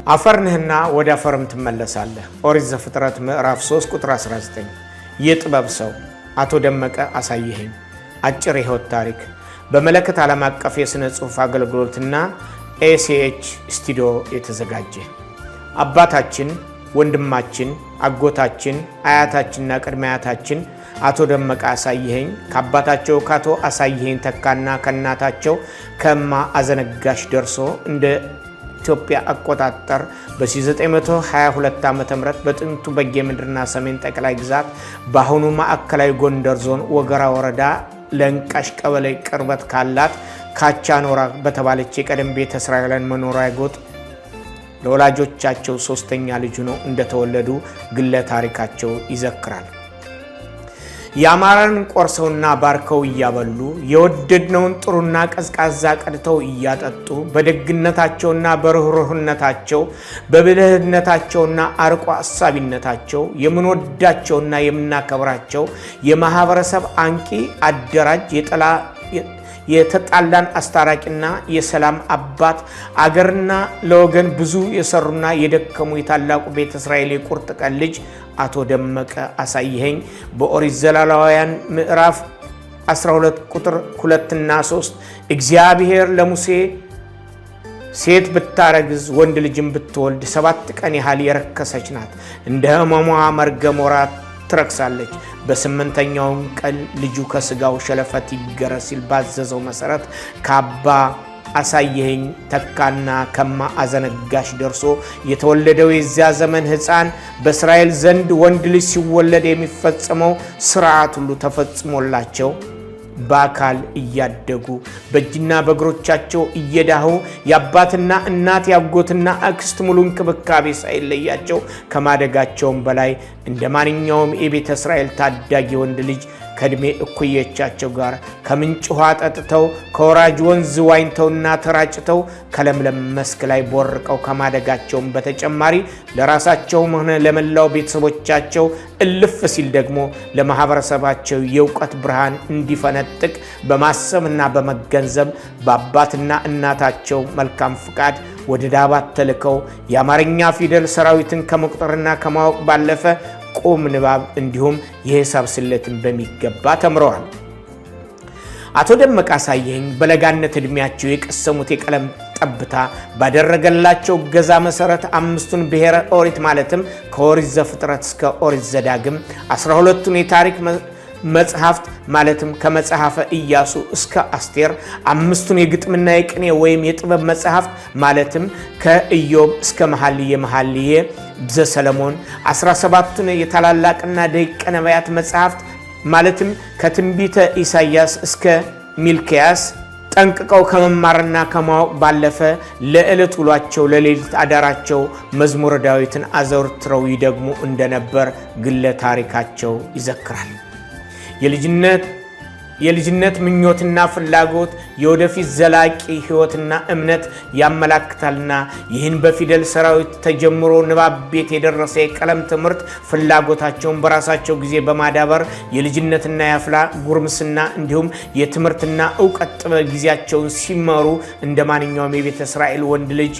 አፈር ነህና ወደ አፈርም ትመለሳለህ። ኦሪት ዘፍጥረት ምዕራፍ 3 ቁጥር 19። የጥበብ ሰው አቶ ደመቀ አሳየኸኝ አጭር የሕይወት ታሪክ በመለከት ዓለም አቀፍ የሥነ ጽሑፍ አገልግሎትና ኤሲኤች ስቱዲዮ የተዘጋጀ። አባታችን፣ ወንድማችን፣ አጎታችን፣ አያታችንና ቅድመ አያታችን አቶ ደመቀ አሳየኸኝ ከአባታቸው ከአቶ አሳየኸኝ ተካና ከእናታቸው ከእማ አዘነጋሽ ደርሶ እንደ ኢትዮጵያ አቆጣጠር በ1922 ዓ ም በጥንቱ በጌ ምድርና ሰሜን ጠቅላይ ግዛት በአሁኑ ማዕከላዊ ጎንደር ዞን ወገራ ወረዳ ለንቃሽ ቀበሌ ቅርበት ካላት ካቻኖራ በተባለች የቀደም ቤተ እስራኤላውያን መኖሪያ ጎጥ ለወላጆቻቸው ሶስተኛ ልጅ ሆነው እንደተወለዱ ግለ ታሪካቸው ይዘክራል። የአማራን ቆርሰውና ባርከው እያበሉ፣ የወደድነውን ጥሩና ቀዝቃዛ ቀድተው እያጠጡ፣ በደግነታቸውና በርኅሩህነታቸው፣ በብልህነታቸውና አርቆ አሳቢነታቸው የምንወዳቸውና የምናከብራቸው የማህበረሰብ አንቂ፣ አደራጅ፣ የተጣላን አስታራቂና የሰላም አባት፣ አገርና ለወገን ብዙ የሰሩና የደከሙ የታላቁ ቤተ እስራኤል የቁርጥ ቀን ልጅ አቶ ደመቀ አሳየኸኝ በኦሪት ዘሌዋውያን ምዕራፍ 12 ቁጥር 2 እና 3 እግዚአብሔር ለሙሴ "ሴት ብታረግዝ ወንድ ልጅም ብትወልድ 7 ቀን ያህል የረከሰች ናት፣ እንደ ሕመሟ መርገም ወራት ትረክሳለች፣ በስምንተኛውም ቀን ልጁ ከስጋው ሸለፈት ይገረዝ" ሲል ባዘዘው መሰረት ከአባ አሳየኸኝ ተካና ከማ አዘነጋሽ ደርሶ የተወለደው የዚያ ዘመን ሕፃን በእስራኤል ዘንድ ወንድ ልጅ ሲወለድ የሚፈጸመው ስርዓት ሁሉ ተፈጽሞላቸው በአካል እያደጉ፣ በእጅና በእግሮቻቸው እየዳሁ፣ የአባትና እናት የአጎትና አክስት ሙሉ እንክብካቤ ሳይለያቸው ከማደጋቸውም በላይ እንደ ማንኛውም የቤተ እስራኤል ታዳጊ ወንድ ልጅ ከዕድሜ እኩዮቻቸው ጋር ከምንጭ ውሃ ጠጥተው፣ ከወራጅ ወንዝ ዋኝተውና ተራጭተው፣ ከለምለም መስክ ላይ ቦርቀው ከማደጋቸውም በተጨማሪ ለራሳቸውም ሆነ ለመላው ቤተሰቦቻቸው እልፍ ሲል ደግሞ ለማህበረሰባቸው የእውቀት ብርሃን እንዲፈነጥቅ በማሰብና በመገንዘብ በአባትና እናታቸው መልካም ፍቃድ ወደ ዳባት ተልከው የአማርኛ ፊደል ሰራዊትን ከመቁጠርና ከማወቅ ባለፈ ቁም ንባብ እንዲሁም የሂሳብ ስሌትን በሚገባ ተምረዋል። አቶ ደመቀ አሳየኸኝ በለጋነት ዕድሜያቸው የቀሰሙት የቀለም ጠብታ ባደረገላቸው እገዛ መሰረት አምስቱን ብሔረ ኦሪት ማለትም ከኦሪት ዘፍጥረት እስከ ኦሪት ዘዳግም፣ 12ቱን የታሪክ መጽሐፍት ማለትም ከመጽሐፈ ኢያሱ እስከ አስቴር፣ አምስቱን የግጥምና የቅኔ ወይም የጥበብ መጽሐፍት ማለትም ከኢዮብ እስከ መኃልየ መኃልየ ዘሰለሞን፣ 17ቱን የታላላቅና ደቂቀ ነቢያት መጽሐፍት ማለትም ከትንቢተ ኢሳይያስ እስከ ሚልክያስ ጠንቅቀው ከመማርና ከማወቅ ባለፈ ለዕለት ውሏቸው ለሌሊት አዳራቸው መዝሙረ ዳዊትን አዘውትረው ይደግሙ እንደነበር ግለ ታሪካቸው ይዘክራል። የልጅነት ምኞትና ፍላጎት የወደፊት ዘላቂ ሕይወትና እምነት ያመላክታልና ይህን በፊደል ሰራዊት ተጀምሮ ንባብ ቤት የደረሰ የቀለም ትምህርት ፍላጎታቸውን በራሳቸው ጊዜ በማዳበር የልጅነትና የአፍላ ጉርምስና እንዲሁም የትምህርትና እውቀት ጥበብ ጊዜያቸውን ሲመሩ እንደ ማንኛውም የቤተ እስራኤል ወንድ ልጅ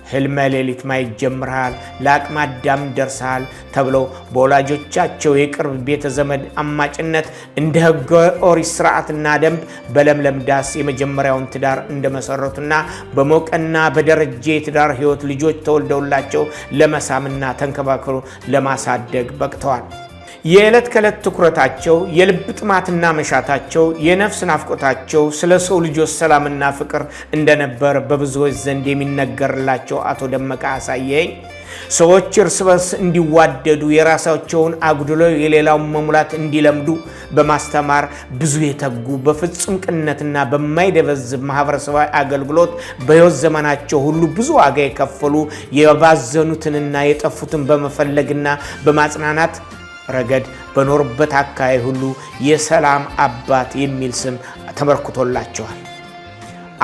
ህልመ ሌሊት ማየት ጀምረሃል፣ ለአቅመ አዳም ደርሰሃል ተብለው በወላጆቻቸው የቅርብ ቤተ ዘመድ አማጭነት እንደ ሕገ ኦሪት ስርዓትና ደንብ በለምለም ዳስ የመጀመሪያውን ትዳር እንደመሰረቱና በሞቀና በደረጀ የትዳር ሕይወት ልጆች ተወልደውላቸው ለመሳምና ተንከባክሮ ለማሳደግ በቅተዋል። የዕለት ከዕለት ትኩረታቸው፣ የልብ ጥማትና መሻታቸው፣ የነፍስ ናፍቆታቸው ስለ ሰው ልጆች ሰላምና ፍቅር እንደነበር በብዙዎች ዘንድ የሚነገርላቸው አቶ ደመቀ አሳየኝ ሰዎች እርስ በርስ እንዲዋደዱ፣ የራሳቸውን አጉድለው የሌላውን መሙላት እንዲለምዱ በማስተማር ብዙ የተጉ፣ በፍጹም ቅንነትና በማይደበዝብ ማህበረሰባዊ አገልግሎት በሕይወት ዘመናቸው ሁሉ ብዙ ዋጋ የከፈሉ፣ የባዘኑትንና የጠፉትን በመፈለግና በማጽናናት ረገድ በኖሩበት አካባቢ ሁሉ የሰላም አባት የሚል ስም ተበርክቶላቸዋል።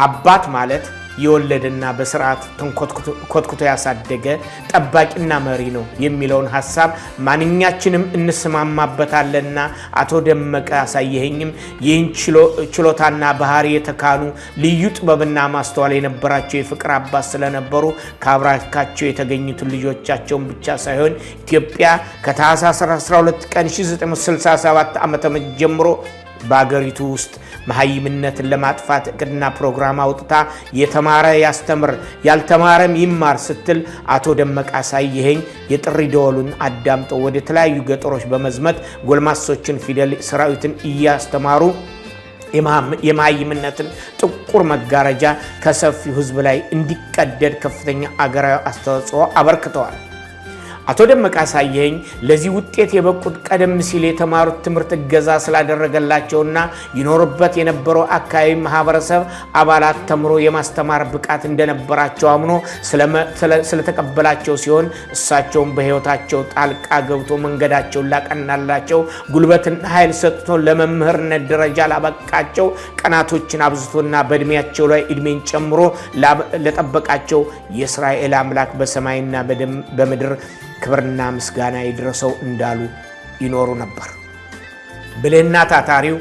አባት ማለት የወለደና በስርዓት ኮትኩቶ ያሳደገ ጠባቂና መሪ ነው የሚለውን ሀሳብ ማንኛችንም እንስማማበታለንና አቶ ደመቀ አሳየኸኝም ይህን ችሎታና ባህሪ የተካኑ ልዩ ጥበብና ማስተዋል የነበራቸው የፍቅር አባት ስለነበሩ ከአብራካቸው የተገኙትን ልጆቻቸውን ብቻ ሳይሆን ኢትዮጵያ ከታህሳስ 12 ቀን 1967 ዓ.ም ጀምሮ በአገሪቱ ውስጥ መሐይምነትን ለማጥፋት እቅድና ፕሮግራም አውጥታ የተማረ ያስተምር ያልተማረም ይማር ስትል አቶ ደመቀ አሳየኸኝ የጥሪ ደወሉን አዳምጠው ወደ ተለያዩ ገጠሮች በመዝመት ጎልማሶችን ፊደል ሰራዊትን እያስተማሩ የመሐይምነትን ጥቁር መጋረጃ ከሰፊው ሕዝብ ላይ እንዲቀደድ ከፍተኛ አገራዊ አስተዋጽኦ አበርክተዋል። አቶ ደመቀ አሳየኸኝ ለዚህ ውጤት የበቁት ቀደም ሲል የተማሩት ትምህርት እገዛ ስላደረገላቸውና ይኖሩበት የነበረው አካባቢ ማህበረሰብ አባላት ተምሮ የማስተማር ብቃት እንደነበራቸው አምኖ ስለተቀበላቸው ሲሆን እሳቸውም በሕይወታቸው ጣልቃ ገብቶ መንገዳቸውን ላቀናላቸው፣ ጉልበትና ኃይል ሰጥቶ ለመምህርነት ደረጃ ላበቃቸው፣ ቀናቶችን አብዝቶና በእድሜያቸው ላይ እድሜን ጨምሮ ለጠበቃቸው የእስራኤል አምላክ በሰማይና በምድር ክብርና ምስጋና ይድረሰው እንዳሉ ይኖሩ ነበር። ብልህና ታታሪው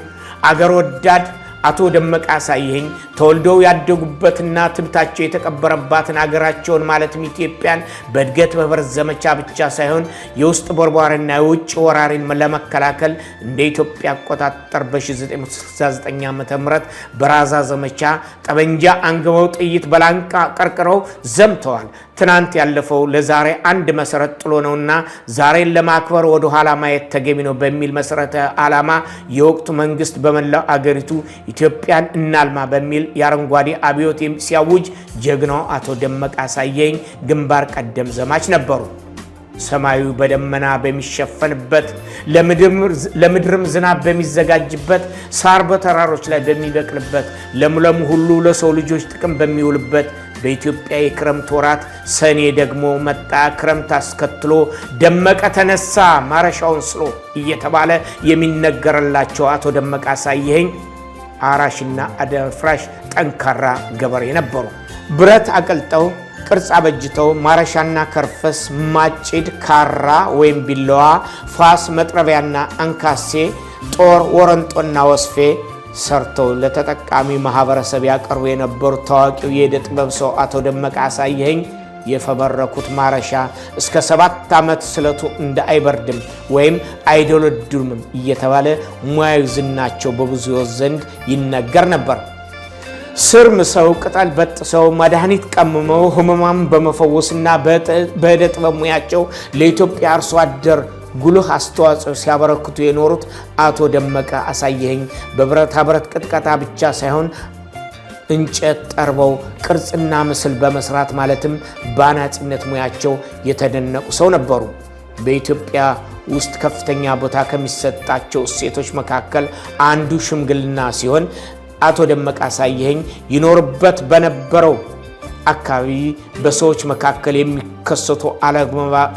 አገር ወዳድ አቶ ደመቀ አሳየኸኝ ተወልደው ያደጉበትና ትብታቸው የተቀበረባትን አገራቸውን ማለትም ኢትዮጵያን በእድገት በህብረት ዘመቻ ብቻ ሳይሆን የውስጥ ቦርቧሪና የውጭ ወራሪን ለመከላከል እንደ ኢትዮጵያ አቆጣጠር በ1969 ዓ ም በራዛ ዘመቻ ጠመንጃ አንግበው ጥይት በላንቃ ቀርቅረው ዘምተዋል። ትናንት ያለፈው ለዛሬ አንድ መሰረት ጥሎ ነውና ዛሬን ለማክበር ወደኋላ ማየት ተገቢ ነው በሚል መሰረተ ዓላማ የወቅቱ መንግስት በመላው አገሪቱ ኢትዮጵያን እናልማ በሚል የአረንጓዴ አብዮት ሲያውጅ ጀግናው አቶ ደመቀ አሳየኸኝ ግንባር ቀደም ዘማች ነበሩ። ሰማዩ በደመና በሚሸፈንበት፣ ለምድርም ዝናብ በሚዘጋጅበት፣ ሳር በተራሮች ላይ በሚበቅልበት፣ ለምለሙ ሁሉ ለሰው ልጆች ጥቅም በሚውልበት በኢትዮጵያ የክረምት ወራት ሰኔ ደግሞ መጣ ክረምት አስከትሎ ደመቀ ተነሳ ማረሻውን ስሎ እየተባለ የሚነገርላቸው አቶ ደመቀ አሳየኸኝ አራሽና አደፍራሽ ጠንካራ ገበሬ ነበሩ። ብረት አቅልጠው ቅርጽ አበጅተው ማረሻና ከርፈስ፣ ማጭድ፣ ካራ ወይም ቢላዋ፣ ፋስ፣ መጥረቢያና አንካሴ፣ ጦር፣ ወረንጦና ወስፌ ሰርተው ለተጠቃሚ ማህበረሰብ ያቀርቡ የነበሩት ታዋቂው የዕደ ጥበብ ሰው አቶ ደመቀ አሳየኸኝ የፈበረኩት ማረሻ እስከ 7 ዓመት ስለቱ እንደ አይበርድም ወይም አይደለድምም እየተባለ ሙያዊ ዝናቸው በብዙዎች ዘንድ ይነገር ነበር። ስር ምሰው፣ ቅጠል በጥሰው፣ መድኃኒት ቀምመው ህሙማን በመፈወስና በዕደ ጥበብ ሙያቸው ለኢትዮጵያ አርሶ አደር ጉልህ አስተዋጽኦ ሲያበረክቱ የኖሩት አቶ ደመቀ አሳየኸኝ በብረታ ብረት ቅጥቀጣ ብቻ ሳይሆን እንጨት ጠርበው ቅርጽና ምስል በመስራት ማለትም በአናጺነት ሙያቸው የተደነቁ ሰው ነበሩ። በኢትዮጵያ ውስጥ ከፍተኛ ቦታ ከሚሰጣቸው እሴቶች መካከል አንዱ ሽምግልና ሲሆን አቶ ደመቀ አሳየኸኝ ይኖርበት በነበረው አካባቢ በሰዎች መካከል የሚከሰቱ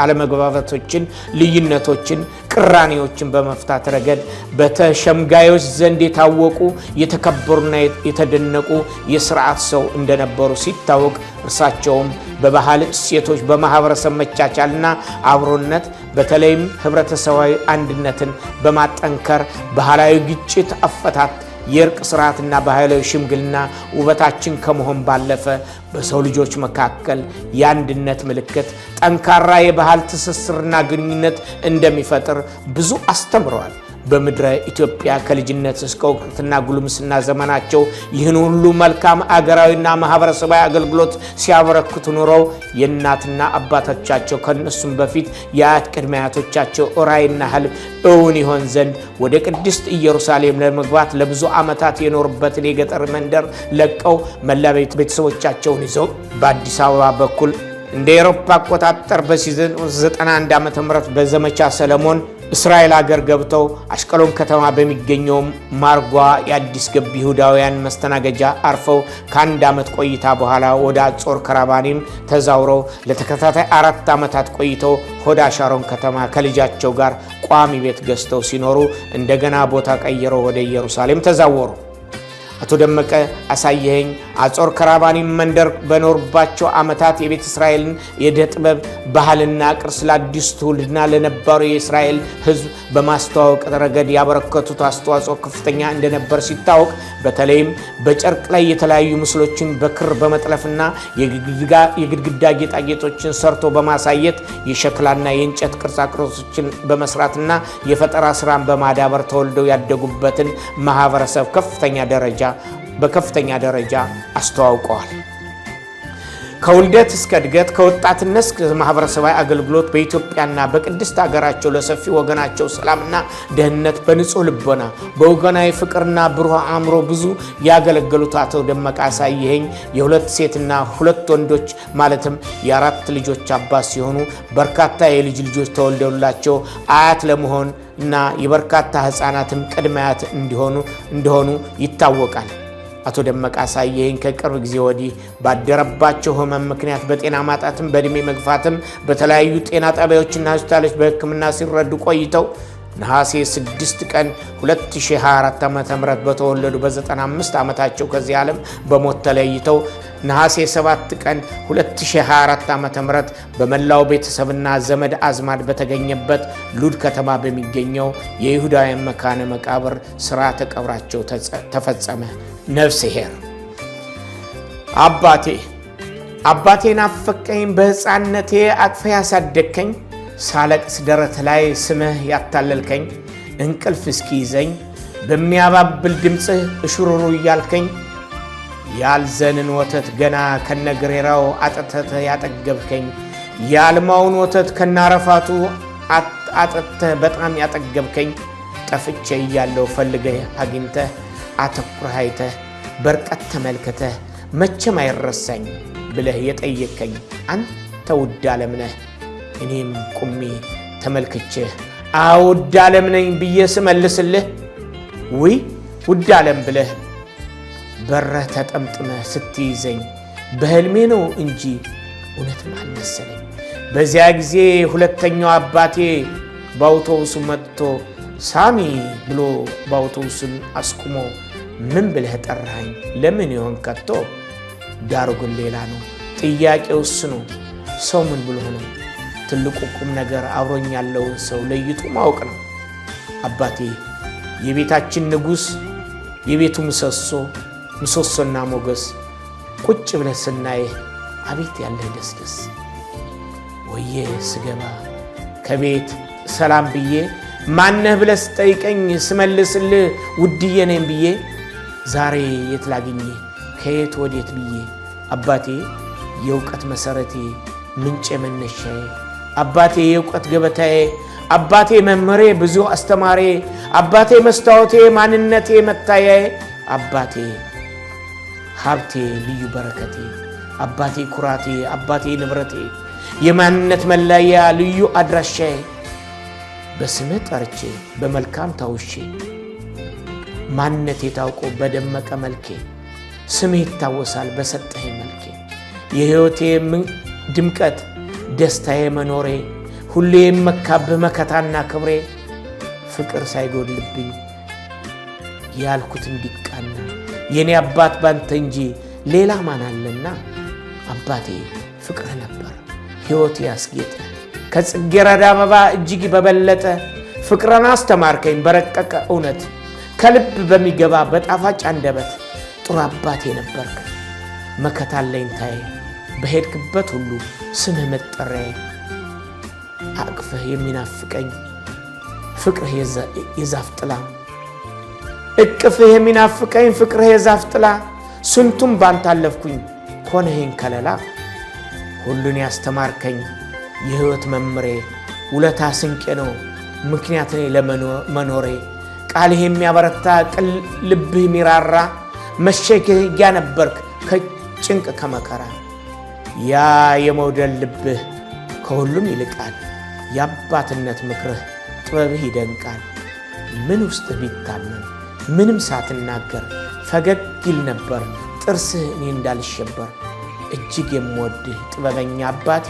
አለመግባባቶችን፣ ልዩነቶችን፣ ቅራኔዎችን በመፍታት ረገድ በተሸምጋዮች ዘንድ የታወቁ፣ የተከበሩና የተደነቁ የስርዓት ሰው እንደነበሩ ሲታወቅ እርሳቸውም በባህል እሴቶች፣ በማህበረሰብ መቻቻልና አብሮነት በተለይም ህብረተሰባዊ አንድነትን በማጠንከር ባህላዊ ግጭት አፈታት የእርቅ ስርዓትና ባህላዊ ሽምግልና ውበታችን ከመሆን ባለፈ በሰው ልጆች መካከል የአንድነት ምልክት፣ ጠንካራ የባህል ትስስርና ግንኙነት እንደሚፈጥር ብዙ አስተምረዋል። በምድረ ኢትዮጵያ ከልጅነት እስከ እውቀትና ጉልምስና ዘመናቸው ይህን ሁሉ መልካም አገራዊና ማህበረሰባዊ አገልግሎት ሲያበረክቱ ኑረው የእናትና አባቶቻቸው ከእነሱም በፊት የአያት ቅድመ አያቶቻቸው ራዕይና ህልም እውን ይሆን ዘንድ ወደ ቅድስት ኢየሩሳሌም ለመግባት ለብዙ ዓመታት የኖሩበትን የገጠር መንደር ለቀው መላ ቤተሰቦቻቸውን ይዘው በአዲስ አበባ በኩል እንደ ኤሮፓ አቆጣጠር በ1991 ዓ.ም በዘመቻ ሰለሞን እስራኤል አገር ገብተው አሽቀሎን ከተማ በሚገኘው ማርጓ የአዲስ ገብ ይሁዳውያን መስተናገጃ አርፈው ከአንድ ዓመት ቆይታ በኋላ ወደ አጾር ከራባኒም ተዛውረው ለተከታታይ 4 ዓመታት ቆይተው ሆዳ ሻሮን ከተማ ከልጃቸው ጋር ቋሚ ቤት ገዝተው ሲኖሩ እንደገና ቦታ ቀይረው ወደ ኢየሩሳሌም ተዛወሩ። አቶ ደመቀ አሳየኸኝ አጾር ከራባኒ መንደር በኖሩባቸው ዓመታት የቤተ እስራኤልን የዕደ ጥበብ ባህልና ቅርስ ለአዲሱ ትውልድና ለነባሩ የእስራኤል ሕዝብ በማስተዋወቅ ረገድ ያበረከቱት አስተዋጽኦ ከፍተኛ እንደነበር ሲታወቅ፣ በተለይም በጨርቅ ላይ የተለያዩ ምስሎችን በክር በመጥለፍና የግድግዳ ጌጣጌጦችን ሰርቶ በማሳየት፣ የሸክላና የእንጨት ቅርጻቅርጾችን በመስራትና የፈጠራ ስራን በማዳበር ተወልደው ያደጉበትን ማህበረሰብ በከፍተኛ ደረጃ አስተዋውቀዋል። ከውልደት እስከ እድገት፣ ከወጣትነት እስከ ማህበረሰባዊ አገልግሎት በኢትዮጵያና በቅድስት ሀገራቸው ለሰፊ ወገናቸው ሰላምና ደህንነት በንጹህ ልቦና፣ በወገናዊ ፍቅርና ብሩህ አእምሮ ብዙ ያገለገሉት አቶ ደመቀ አሳየኸኝ የሁለት ሴትና ሁለት ወንዶች ማለትም የአራት ልጆች አባት ሲሆኑ፣ በርካታ የልጅ ልጆች ተወልደውላቸው አያት ለመሆን እና የበርካታ ህፃናትም ቅድመ አያት እንደሆኑ ይታወቃል። አቶ ደመቀ አሳየኸኝ ከቅርብ ጊዜ ወዲህ ባደረባቸው ህመም ምክንያት በጤና ማጣትም በእድሜ መግፋትም በተለያዩ ጤና ጣቢያዎችና ሆስፒታሎች በሕክምና ሲረዱ ቆይተው ነሐሴ 6 ቀን 2024 ዓ.ም በተወለዱ በ95 ዓመታቸው ከዚህ ዓለም በሞት ተለይተው ነሐሴ 7 ቀን 2024 ዓ.ም በመላው ቤተሰብና ዘመድ አዝማድ በተገኘበት ሉድ ከተማ በሚገኘው የይሁዳውያን መካነ መቃብር ስርዓተ ቀብራቸው ተፈጸመ። ነፍስ ሄር። አባቴ፣ አባቴ ናፈቀኝ፣ በሕፃንነቴ አቅፈህ ያሳደግከኝ፣ ሳለቅስ ደረት ላይ ስምህ ያታለልከኝ፣ እንቅልፍ እስኪይዘኝ በሚያባብል ድምፅህ እሹሩሩ እያልከኝ፣ ያልዘንን ወተት ገና ከነግሬራው አጠተተ ያጠገብከኝ፣ የአልማውን ወተት ከናረፋቱ አጠጥተህ በጣም ያጠገብከኝ፣ ጠፍቼ እያለሁ ፈልገህ አግኝተህ፣ አተኩረህ አይተህ፣ በርቀት ተመልክተህ መቼም አይረሳኝ ብለህ የጠየከኝ አንተ ውድ ዓለም ነህ። እኔም ቁሜ ተመልክቼህ አዎ ውድ ዓለም ነኝ ብዬ ስመልስልህ፣ ውይ ውድ ዓለም ብለህ በረህ ተጠምጥመህ ስትይዘኝ በሕልሜ ነው እንጂ እውነትም አልመሰለኝ። በዚያ ጊዜ ሁለተኛው አባቴ በአውቶቡሱ መጥቶ ሳሚ ብሎ በአውቶቡሱን አስቁሞ ምን ብለህ ጠራኸኝ? ለምን ይሆን ከቶ? ዳሩ ግን ሌላ ነው። ጥያቄው እሱ ነው። ሰው ምን ብሎ ነው? ትልቁ ቁም ነገር አብሮኝ ያለውን ሰው ለይቶ ማወቅ ነው። አባቴ የቤታችን ንጉሥ፣ የቤቱ ምሰሶ፣ ምሰሶና ሞገስ፣ ቁጭ ብለህ ስናይህ አቤት ያለህ ደስ ደስ። ወየ ስገባ ከቤት ሰላም ብዬ ማነህ ብለህ ስጠይቀኝ ስመልስልህ ውድዬ ነኝ ብዬ፣ ዛሬ የት ላግኝህ ከየት ወዴት ብዬ፣ አባቴ የእውቀት መሰረቴ፣ ምንጬ መነሻዬ፣ አባቴ የእውቀት ገበታዬ፣ አባቴ መምህሬ ብዙ አስተማሬ፣ አባቴ መስታወቴ ማንነቴ መታያዬ፣ አባቴ ሀብቴ ልዩ በረከቴ፣ አባቴ ኩራቴ፣ አባቴ ንብረቴ፣ የማንነት መለያ ልዩ አድራሻዬ፣ በስምህ ጠርቼ በመልካም ታውሼ ማንነቴ ታውቆ በደመቀ መልኬ ስምህ ይታወሳል በሰጠኸኝ መልኬ፣ የሕይወቴ ድምቀት ደስታዬ መኖሬ፣ ሁሌ የመካብህ መከታና ክብሬ፣ ፍቅር ሳይጎድልብኝ ያልኩት እንዲቃና የኔ አባት ባንተ እንጂ ሌላ ማን አለና? አባቴ ፍቅርህ ነበር ሕይወት ያስጌጠ፣ ከጽጌረዳ አበባ እጅግ በበለጠ ፍቅርን አስተማርከኝ በረቀቀ እውነት፣ ከልብ በሚገባ በጣፋጭ አንደበት። ጥሩ አባቴ ነበርክ መከታ አለኝታዬ፣ በሄድክበት ሁሉ ስምህ መጠሪያዬ፣ አቅፍህ የሚናፍቀኝ ፍቅርህ የዛፍ ጥላ፣ እቅፍህ የሚናፍቀኝ ፍቅርህ የዛፍ ጥላ፣ ስንቱም ባንተ አለፍኩኝ ኮነኸኝ ከለላ። ሁሉን ያስተማርከኝ የሕይወት መምሬ፣ ውለታ ስንቄ ነው ምክንያት እኔ ለመኖሬ፣ ቃልህ የሚያበረታ፣ ቅን ልብህ የሚራራ፣ መሸሸጊያ ነበርክ ከጭንቅ ከመከራ። ያ የመውደድ ልብህ ከሁሉም ይልቃል፣ የአባትነት ምክርህ ጥበብህ ይደንቃል። ምን ውስጥህ ቢታመም ምንም ሳትናገር ፈገግ ይል ነበር ጥርስህ እኔ እንዳልሸበር። እጅግ የምወድህ ጥበበኛ አባቴ፣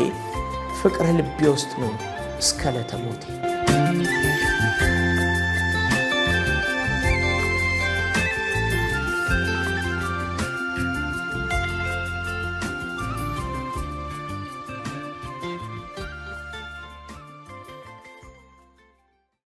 ፍቅርህ ልቤ ውስጥ ነው እስከ ዕለተ ሞቴ።